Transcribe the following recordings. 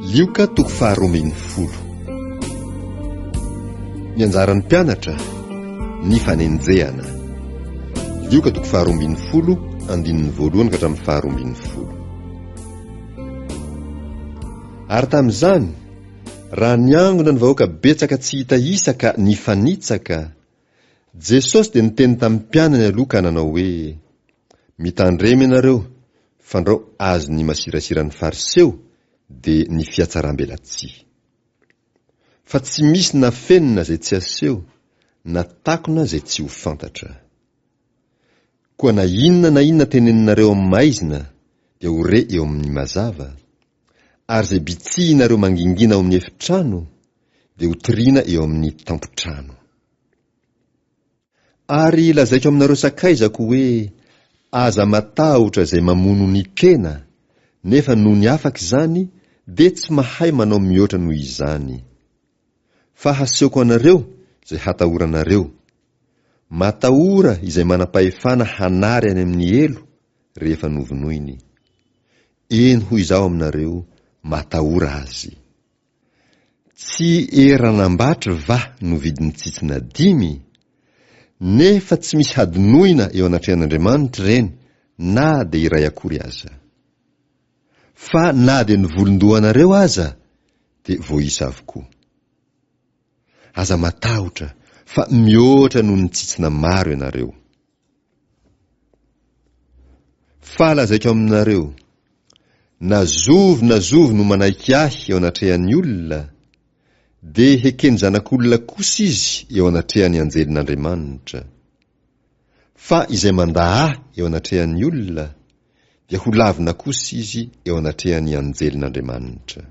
Lioka toko faharoa ambin'ny folo. Ny anjaran'ny mpianatra, ny fanenjehana. Lioka toko faharoa ambin'ny folo, andininy voalohany ka hatramin'ny faharoa ambin'ny folo. Ary tamin'izany, raha niangona ny vahoaka betsaka tsy hita isa ka nifanitsaka, Jesosy dia niteny tamin'ny mpianany aloha ka nanao hoe, Mitandrema ianareo, fandrao azon'ny masirasiran'ny Fariseo, dia ny fihatsaram-belatsihy. Fa tsy misy nafenina izay tsy aseho, na takona izay tsy ho fantatra. Koa na inona na inona teneninareo amin'ny maizina dia ho re eo amin'ny mazava, ary izay bitsihinareo mangingina ao amin'ny efitrano dia ho toriana eo amin'ny tampon-trano. Ary lazaiko aminareo sakaizako hoe, Aza matahotra izay mamono ny tena, nefa nony afaka izany dia tsy mahay manao mihoatra noho izany. Fa hasehoko anareo izay hatahoranareo. Matahora izay manam-pahefana hanary any amin'ny helo rehefa novonoiny. Eny hoy izaho aminareo, matahora azy. Tsy eran'Ambatry va no vidin'ny tsitsina dimy? Nefa tsy misy hadinoina eo anatrehan'Andriamanitra ireny na dia iray akory aza. Fa na dia ny volon-dohanareo aza dia voaisa avokoa. Aza matahotra fa mihoatra noho ny tsitsina maro ianareo. Fa lazaiko aminareo, na zovy na zovy no manaiky ahy eo anatrehan'ny olona, dia heken'ny Zanak'olona kosa izy eo anatrehan'ny anjelin'Andriamanitra. Fa izay mandà ahy eo anatrehan'ny olona, dia ho lavina kosa izy eo anatrehan'ny anjelin'Andriamanitra.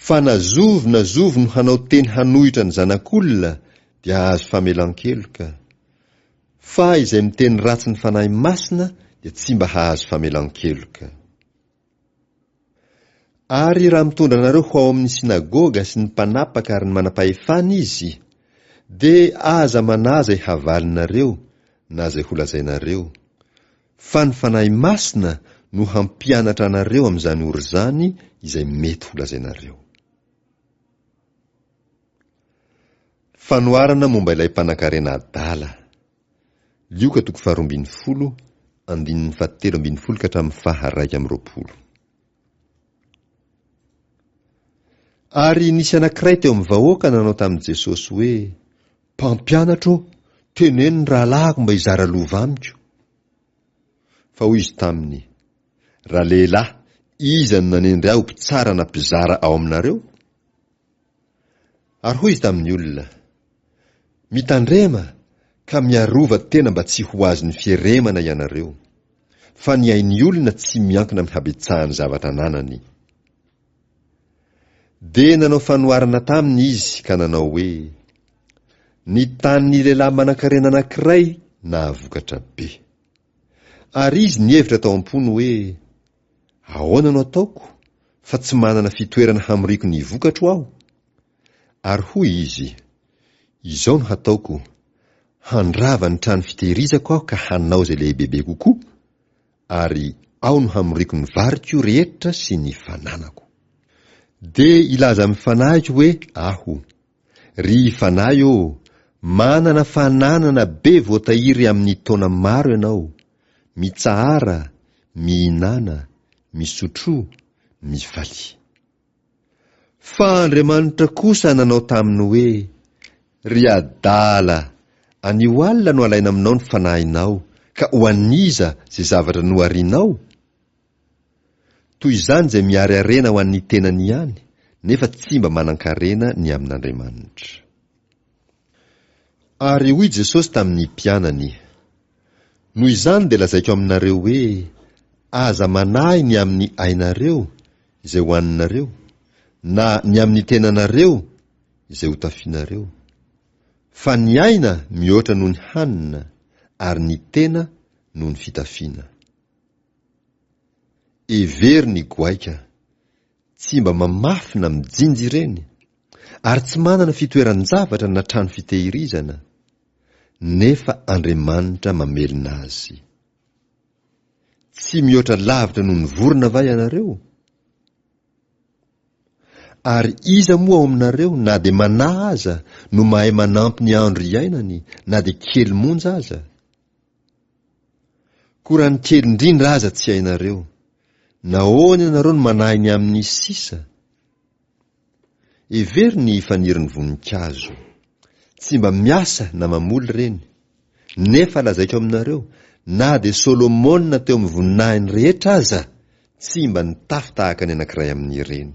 Fa na zovy na zovy no hanao teny hanohitra ny Zanak'olona dia hahazo famelan-keloka, fa izay miteny ratsy ny Fanahy Masina dia tsy mba hahazo famelan-keloka. Ary raha mitondra anareo ho ao amin'ny synagoga sy ny mpanapaka ary ny manam-pahefana izy, dia aza manahy izay havalinareo na izay holazainareo, Fa ny Fanahy Masina no hampianatra anareo amin'izany ora izany izay mety holazainareo. Fanoharana momba ilay mpanankarena adala. Lioka toko faharoa ambin'ny folo, andininy fahatelo ambin'ny folo ka hatramin'ny faha-21. Ary nisy anankiray teo amin'ny vahoaka nanao tamin'i Jesosy hoe, Mpampianatra ô, teneno ny rahalahiko mba hizara lova amiko. Fa hoy izy taminy, Ralehilahy, iza no nanendry ahy ho mpitsara na mpizara ao aminareo? Ary hoy izy tamin'ny olona, Mitandrema ka miarova tena mba tsy ho azon'ny fieremana ianareo, fa ny ain'ny olona tsy miankina amin'ny habetsahan'ny zavatra ananany. Dia nanao fanoharana taminy izy ka nanao hoe, Ny tanin'ny lehilahy manankarena anankiray nahavokatra be. Ary izy nihevitra tao am-pony hoe, Ahoana no ataoko, fa tsy manana fitoerana hamoriako ny vokatro aho? Ary hoy izy, Izao no hataoko, handrava ny trano fitehirizako aho ka hanao izay lehibebe kokoa, ary ao no hamoriako ny variko rehetra sy ny fananako. Dia hilaza amin'ny fanahiko hoe aho, Ry fanahy ô, manana fananana be voatahiry amin'ny taona maro ianao, mitsahara, mihinàna, misotroa, mifalia. Fa Andriamanitra kosa nanao taminy hoe, Ry adala, anio alina no alaina aminao ny fanahinao, ka ho an'iza izay zavatra noharinao? Toy izany izay mihary harena ho an'ny tenany ihany, nefa tsy mba manan-karena ny amin'Andriamanitra. Ary hoy Jesosy tamin'ny mpianany, Noho izany dia lazaiko aminareo hoe, Aza manahy ny amin'ny ainareo, izay hohaninareo, na ny amin'ny tenanareo, izay hotafianareo. Fa ny aina mihoatra noho ny hanina, ary ny tena noho ny fitafiana. Hevero ny goaika, tsy mba mamafy na mijinja ireny, ary tsy manana fitoeran-javatra na trano fitehirizana, nefa Andriamanitra mamelona azy. Tsy mihoatra lavitra noho ny vorona va ianareo? Ary iza moa ao aminareo na dia manahy aza no mahay manampy ny andro iainany na dia kely monja aza? Koa raha ny kely indrindra aza tsy hainareo, nahoana ianareo no manahy ny amin'ny sisa? Hevero ny fanirin'ny voninkazo. Tsy mba miasa na mamoly ireny. Nefa lazaiko aminareo, na dia Solomona teo amin'ny voninahiny rehetra aza, tsy mba nitafy tahaka ny anankiray amin'ireny.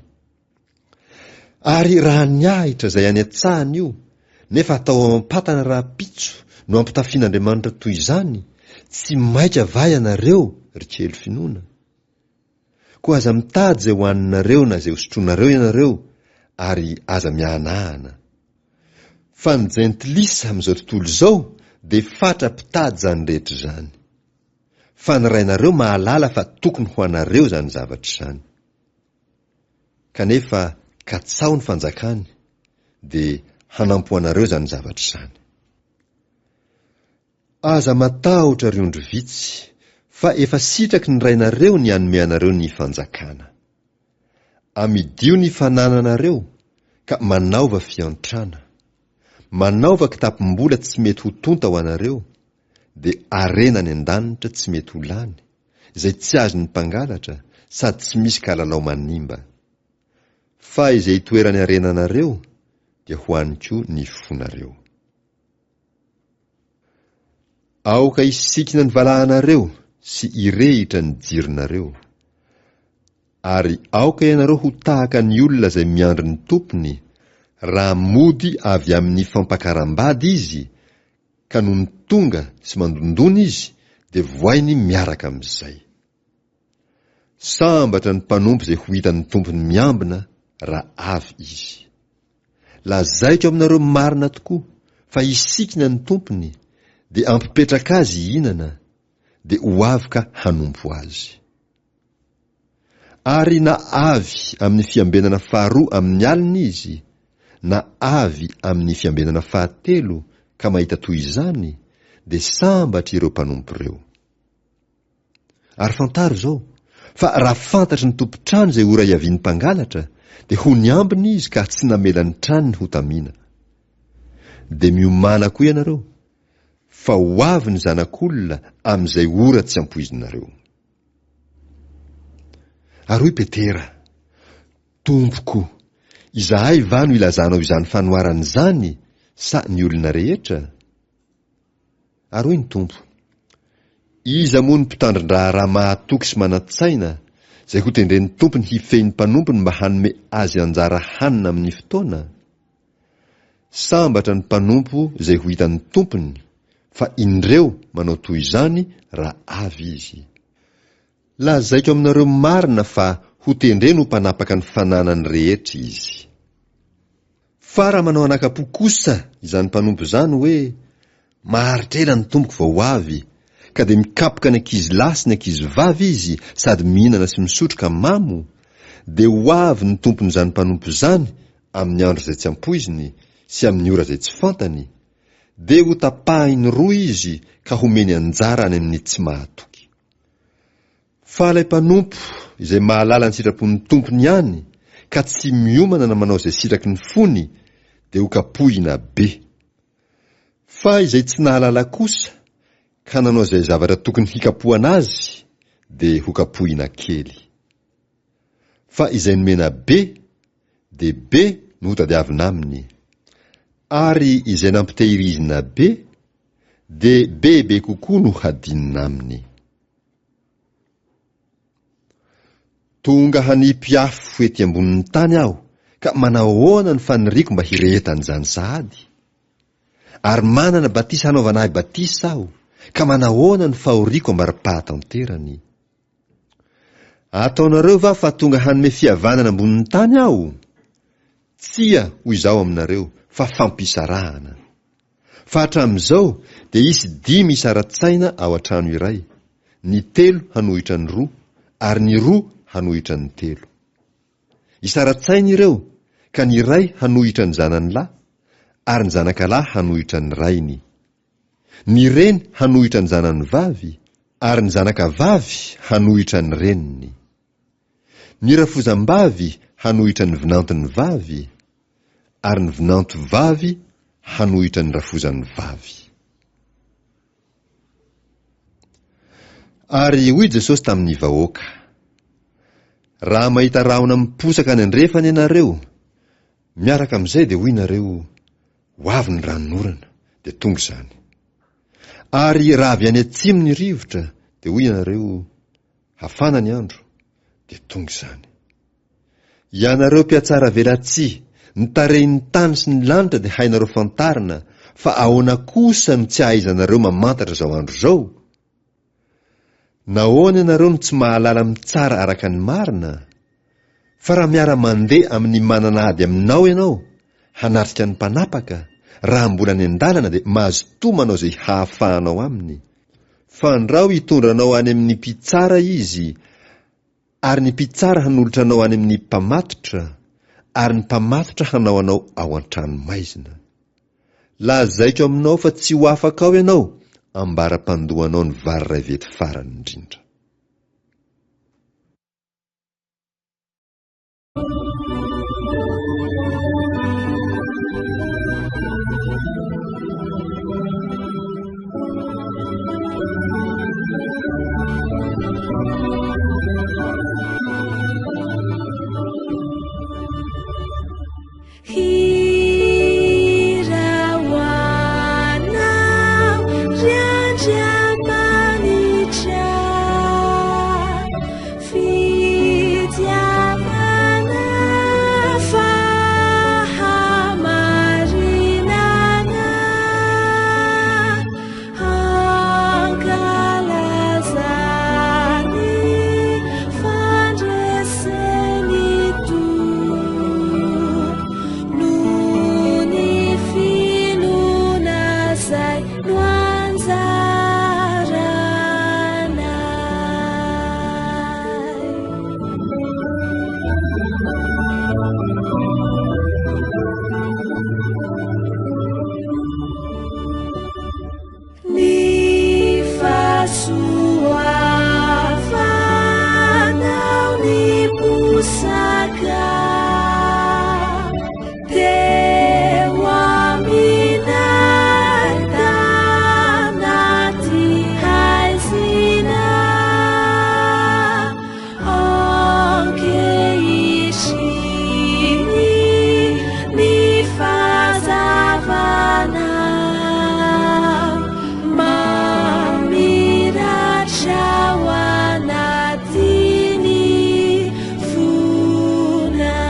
Ary raha ny ahitra izay any an-tsahany io, nefa atao ao am-patana rahampitso no ampitafian'Andriamanitra toy izany, tsy maika va ianareo, ry kely finoana? Koa aza mitady izay hohaninareo na izay hosotroinareo ianareo, ary aza miahanahana. Fa ny jentilisa amin'izao tontolo izao dia fatra mpitady izany rehetra izany. Fa ny Rainareo mahalala fa tokony ho anareo izany zavatra izany. Kanefa katsaho ny fanjakany, dia hanampy ho anareo izany zavatra izany. Aza matahotra ry ondry vitsy, fa efa sitraky ny Rainareo ny hanome anareo ny fanjakana. Amidio ny fanananareo, ka manaova fiantrana. Manaova kitapom-bola tsy mety ho tonta ho anareo, dia harena any an-danitra tsy mety ho lany, izay tsy azon'ny mpangalatra sady tsy misy kalalao manimba. Fa izay itoeran'ny harenanareo, dia ho any koa ny fonareo. Aoka hisikina ny valahanareo sy hirehitra ny jironareo. Ary aoka ianareo ho tahaka ny olona izay miandry ny tompony, raha mody avy amin'ny fampakaram-bady izy, ka nony tonga sy mandondona izy, dia vohainy miaraka amin'izay. Sambatra ny mpanompo izay ho hitan'ny tompony miambina raha avy izy. Lazaiko aminareo marina tokoa fa hisikina ny tompony dia hampipetraka azy hihinana, dia ho avy ka hanompo azy. Ary na avy amin'ny fiambenana faharoa amin'ny alina izy, na avy amin'ny fiambenana fahatelo ka mahita toy izany, dia sambatra ireo mpanompo ireo. Ary fantaro izao, fa raha fantatry ny tompon-trano izay ora hiavian'ny mpangalatra, dia ho niambina izy ka tsy namela ny tranony hotamina. Dia miomàna koa ianareo, fa ho avy ny Zanak'olona amin'izay ora tsy ampoizinareo. Ary hoy Petera, Tompoko, izahay va no ilazanao izany fanoharana izany sa ny olona rehetra? Ary hoy ny Tompo, Iza moa no mpitandrin-draharaha mahatoky sy manan-tsaina, izay hotendren'ny tompony hifehy ny mpanompony mba hanome azy anjara hanina amin'ny fotoana? Sambatra ny mpanompo izay ho hitan'ny tompony, fa indreo manao toy izany raha avy izy. Lazaiko aminareo marina fa hotendreny ho mpanapaka ny fananany rehetra izy. Fa raha manao anakam-po kosa izany mpanompo izany hoe, Maharitra ela ny tompoko vao ho avy, ka dia mikapoka ny ankizy lahy sy ny ankizy vavy izy sady mihinana sy misotro ka mamo, dia ho avy ny tompon'izany mpanompo izany amin'ny andro izay tsy ampoiziny sy amin'ny ora izay tsy fantany, dia hotapahiny roa izy ka homeny anjara any amin'ny tsy mahatoky. Fa ilay mpanompo izay mahalala ny sitrapon'ny tompony ihany ka tsy miomana na manao izay sitraky ny fony dia hokapohina be. Fa izay tsy nahalala kosa ka nanao izay zavatra tokony hikapohana azy dia hokapohina kely. Fa izay nomena be dia be no hotadiavina aminy, ary izay nampitehirizina be dia bebe kokoa no hadinina aminy. Tonga hanipy afo ety ambonin'ny tany aho, ka manahoana ny faniriako mba hirehetan'izany sahady? Ary manana batisa hanaovana ahy batisa aho, ka manahoana ny fahoriako ambara-pahatanterany? Ataonareo va fa tonga hanome fihavanana ambonin'ny tany aho? Tsia, hoy izaho aminareo, fa fampisarahana. Fa hatramin'izao dia hisy dimy hisara-tsaina ao an-trano iray, ny telo hanohitra ny roa, ary ny roa hanohitra ny telo. Hisara-tsaina ireo, ka ny iray hanohitra ny zanany lahy, ary ny zanakalahy hanohitra ny rainy. Ny reny hanohitra ny zanany vavy, ary ny zanakavavy hanohitra ny reniny. Ny rafozam-bavy hanohitra ny vinantony vavy, ary ny vinanto vavy hanohitra ny rafozany vavy. Ary hoy Jesosy tamin'ny vahoaka, Raha mahita rahona miposaka any andrefana ianareo, miaraka amin'izay dia hoy nareo, Ho avy ny ranonorana, dia tonga izany. Ary raha avy any atsimo ny rivotra, dia hoy ianareo, Hafana ny andro, dia tonga izany. Ianareo mpihatsaravelatsihy, ny tarehin'ny tany sy ny lanitra dia hainareo fantarina, fa ahoana kosa no tsy ahaizanareo mamantatra izao andro izao? Nahoana ianareo no tsy mahalala mitsara araka ny marina? Fa raha miara-mandeha amin'ny manana ady aminao ianao, hanatrika ny mpanapaka, raha mbola any an-dalana dia mazotoa manao izay hahafahanao aminy. Fandrao hitondra anao any amin'ny mpitsara izy, ary ny mpitsara hanolotra anao any amin'ny mpamatotra, ary ny mpamatotra hanao anao ao an-tranomaizina. Lazaiko aminao fa tsy ho afaka ao ianao ambara-pandoanao ny vary iray vety farany indrindra. Hira ho anao ry Andriamanitra, fitiavana fahamarinana, hankalaza ny fandresen'ny Tompo noho ny finoana izay no anjaranay. Ny fahasoavanao niposaka teo aminay tanaty haizina. Ankehitriny ny fahazavana mamiratra ao anatin'ny fonay.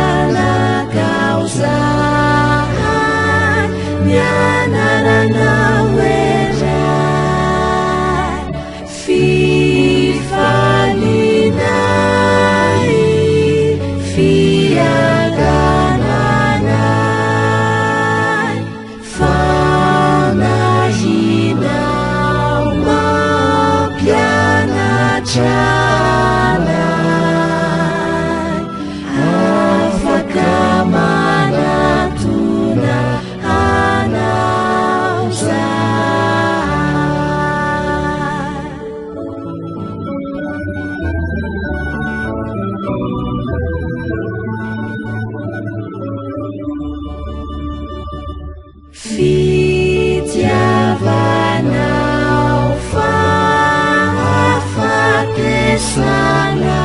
Zanakao zahay, ny anaranao eray, fifalianay, fiadananay, Fanahinao mampianatra anay, afaka manatona anao zahay. Fitiavanao fahafatesana.